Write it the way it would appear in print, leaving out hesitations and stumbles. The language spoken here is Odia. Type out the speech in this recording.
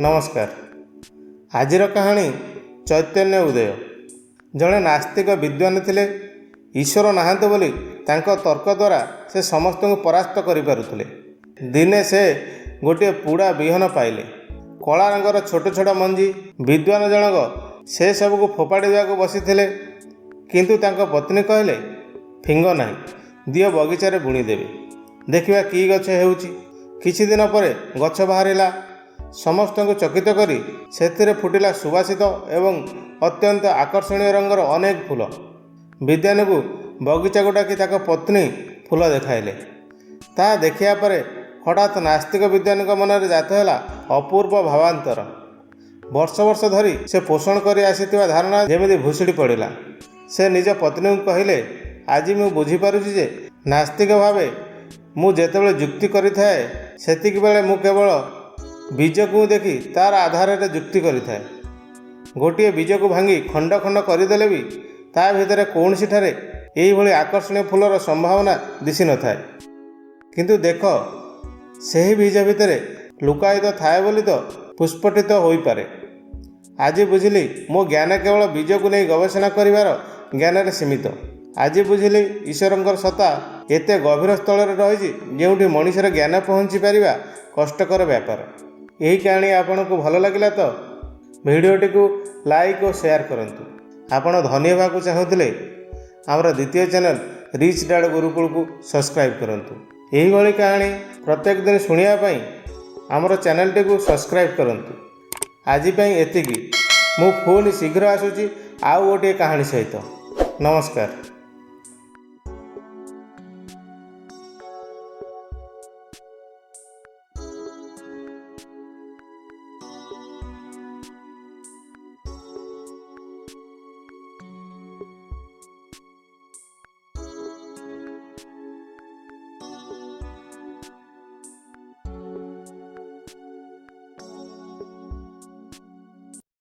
ନମସ୍କାର। ଆଜିର କାହାଣୀ ଚୈତନ୍ୟ ଉଦୟ। ଜଣେ ନାସ୍ତିକ ବିଦ୍ୱାନ ଥିଲେ। ଈଶ୍ୱର ନାହାନ୍ତି ବୋଲି ତାଙ୍କ ତର୍କ ଦ୍ୱାରା ସେ ସମସ୍ତଙ୍କୁ ପରାସ୍ତ କରିପାରୁଥିଲେ। ଦିନେ ସେ ଗୋଟିଏ ପୁଡ଼ା ବିହନ ପାଇଲେ, କଳା ରଙ୍ଗର ଛୋଟ ଛୋଟ ମଞ୍ଜି। ବିଦ୍ୱାନ ଜଣକ ସେସବୁକୁ ଫୋପାଡ଼ି ଦେବାକୁ ବସିଥିଲେ, କିନ୍ତୁ ତାଙ୍କ ପତ୍ନୀ କହିଲେ, "ଫିଙ୍ଗ ନାହିଁ, ଦିଅ, ବଗିଚାରେ ବୁଣିଦେବେ, ଦେଖିବା କି ଗଛ ହେଉଛି।" କିଛି ଦିନ ପରେ ଗଛ ବାହାରିଲା। ସମସ୍ତଙ୍କୁ ଚକିତ କରି ସେଥିରେ ଫୁଟିଲା ସୁବାସିତ ଏବଂ ଅତ୍ୟନ୍ତ ଆକର୍ଷଣୀୟ ରଙ୍ଗର ଅନେକ ଫୁଲ। ବିଦ୍ୱାନକୁ ବଗିଚାକୁ ଡାକି ତାଙ୍କ ପତ୍ନୀ ଫୁଲ ଦେଖାଇଲେ। ତାହା ଦେଖିବା ପରେ ହଠାତ୍ ନାସ୍ତିକ ବିଦ୍ୱାନଙ୍କ ମନରେ ଜାତ ହେଲା ଅପୂର୍ବ ଭାବାନ୍ତର। ବର୍ଷ ବର୍ଷ ଧରି ସେ ପୋଷଣ କରି ଆସିଥିବା ଧାରଣା ଯେମିତି ଭୁଷୁଡ଼ି ପଡ଼ିଲା। ସେ ନିଜ ପତ୍ନୀଙ୍କୁ କହିଲେ, "ଆଜି ମୁଁ ବୁଝିପାରୁଛି ଯେ ନାସ୍ତିକ ଭାବେ ମୁଁ ଯେତେବେଳେ ଯୁକ୍ତି କରିଥାଏ, ସେତିକି ବେଳେ ମୁଁ କେବଳ ବୀଜକୁ ଦେଖି ତାର ଆଧାରରେ ଯୁକ୍ତି କରିଥାଏ। ଗୋଟିଏ ବୀଜକୁ ଭାଙ୍ଗି ଖଣ୍ଡ ଖଣ୍ଡ କରିଦେଲେ ବି ତା ଭିତରେ କୌଣସିଠାରେ ଏଇଭଳି ଆକର୍ଷଣୀୟ ଫୁଲର ସମ୍ଭାବନା ଦିଶିନଥାଏ। କିନ୍ତୁ ଦେଖ, ସେହି ବୀଜ ଭିତରେ ଲୁକାୟିତ ଥାଏ ବୋଲି ତ ପୁଷ୍ପଟିତ ହୋଇପାରେ। ଆଜି ବୁଝିଲି, ମୋ ଜ୍ଞାନ କେବଳ ବୀଜକୁ ନେଇ ଗବେଷଣା କରିବାର ଜ୍ଞାନରେ ସୀମିତ। ଆଜି ବୁଝିଲି, ଈଶ୍ୱରଙ୍କର ସତ୍ତା ଏତେ ଗଭୀର ସ୍ଥଳରେ ରହିଛି, ଯେଉଁଠି ମଣିଷର ଜ୍ଞାନ ପହଞ୍ଚି ପାରିବା କଷ୍ଟକର ବ୍ୟାପାର।" ଏହି କାହାଣୀ ଆପଣଙ୍କୁ ଭଲ ଲାଗିଲା ତ ଭିଡ଼ିଓଟିକୁ ଲାଇକ୍ ଓ ସେୟାର କରନ୍ତୁ। ଆପଣ ଧନୀ ହେବାକୁ ଚାହୁଁଥିଲେ ଆମର ଦ୍ୱିତୀୟ ଚ୍ୟାନେଲ୍ ରିଚ୍ ଡାଡ୍ ଗୁରୁକୁଳକୁ ସବସ୍କ୍ରାଇବ୍ କରନ୍ତୁ। ଏହିଭଳି କାହାଣୀ ପ୍ରତ୍ୟେକ ଦିନ ଶୁଣିବା ପାଇଁ ଆମର ଚ୍ୟାନେଲଟିକୁ ସବସ୍କ୍ରାଇବ୍ କରନ୍ତୁ। ଆଜି ପାଇଁ ଏତିକି। ମୁଁ ପୁଣି ଶୀଘ୍ର ଆସୁଛି ଆଉ ଗୋଟିଏ କାହାଣୀ ସହିତ। ନମସ୍କାର।